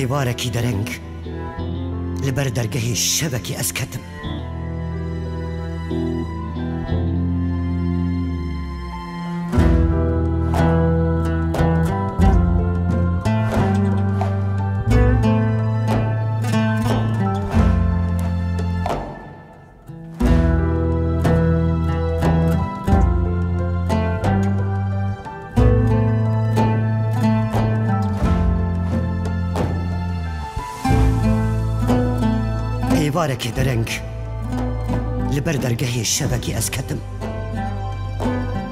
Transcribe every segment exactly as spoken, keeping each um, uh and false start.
Êvarekî dereng li ber dergehê şevekî ez ketim. Êvarekê dereng li ber dergehê şevekî ez ketim.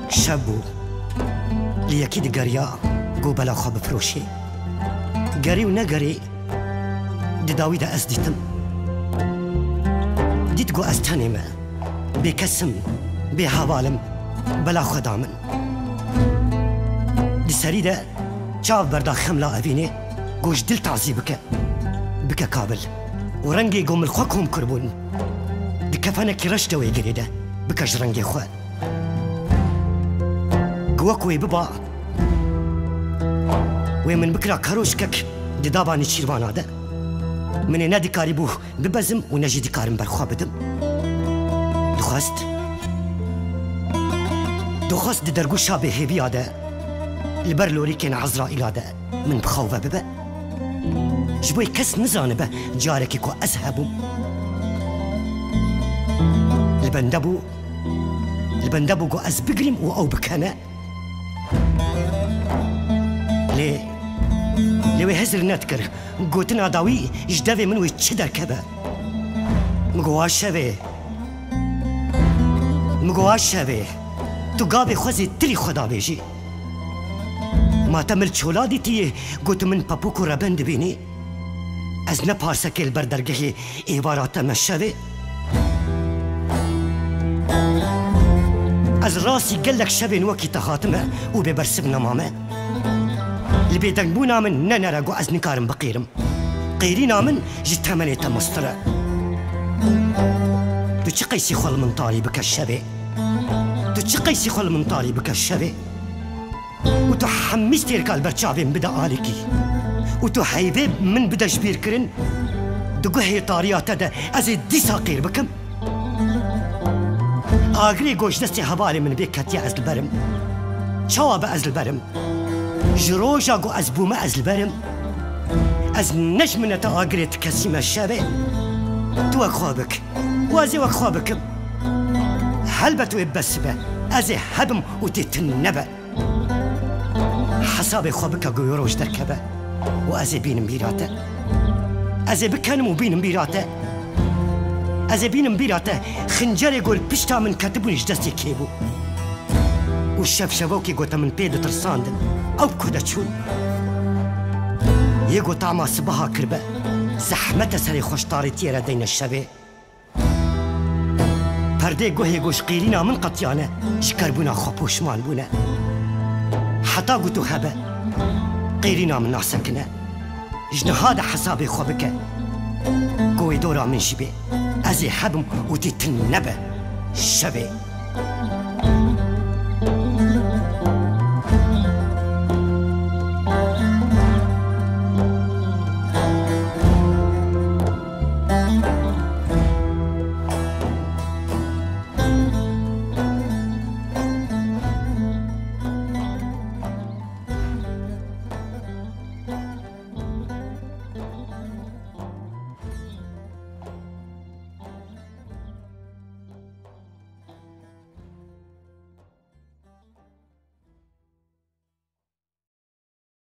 Şev bû. Li yekî digeriya ku bela xwe bifiroşê. Gerî û negerî, di dawî de ez dîtim. Dît ku ez tenê me. Bêkes im, bêheval im, bela xwe da min. Di serî de çav berda xemla evînê, ku ji dil tazî bike. Bike kabil. Û rengê ku min xwe kom kiribûn, di kefenekî reş de wê girê de, bike ji rengê xwe. Ku wek wê biba, wê min bikira kerokek di dava nêçîrvana de. Min ê ne dikarîbû bibezim û ne jî dikarim berxwe bidim. Dixwest, dixwest di dergûşa bêhêviya de, li ber lorîkên Ezraîla de min bi xew ve bibe. Ji bo kes nizanibe carekê ku ez hebûm. Li bende bû, li bende bû ku ez bigirîm û ew bikene. Lê, lê wê hizir nedikir. Gotina dawî ji devê min wê çi derkeve? Min got, "Wa şevê. Min got, wa şevê. Tu gavê xwe zêtirî xwe davêjî. Ma te min li çola dîtiyê, ku tu min pepûk û reben dibînî? Ez ne parsekê li ber dergehê êvara te me şevê. Ez rastî gelek şevên wekî te hatime û bêbersiv nemame. Li bêdengbûna min nenere ku ez nikarim biqîrim. Qîrîna min ji temenê te mestir e. Tu çi qeysî xwe li min tarî bike şevê? Tu çi qeysî xwe li min tarî bike şevê?" Û tu hemî stêrka li ber çavên bide alîkî. Û tu heyvê min bide ji bîrkirin. Di guhê tariya te de ez ê dîsa qîr bikim. Agirê ku ji destê hevalê min vê ketiye ez li berim. Çawa be ez li berim? Ji roja ku ez bûme ez li berim. Ez ne ji mineta agirê ti kesî me şevê. Tu wek xwe bik. Û ez ê wek xwe bikim. Helbet wê bes be. Ez ê hebim û tê tune nebe. Hesabê xwe bike ku wê roj derkeve û ez ê bînim bîra te. Ez ê bikenim û bînim bîra te. Ez ê bînim bîra te. Xincerê ku li pişta min ketibûn ji destê kê bû. Û şevşevokê ku te min pê ditirsandin, ew ku de çûn. Yê ku tama sibaha kiribe, zehmet e serê xwe ji tarîtiyê re deyne şevê. Perdê guhê ku ji qîrîna min qetiyane, ji kerbûna xwe poşman bûne. Heta ku tu hebe, qîrîna min nasekine. Ji niha de hesabê xwe bike. Ku wê dora min jî bê. Ez ê hebim û tê tune nebe. Şevê.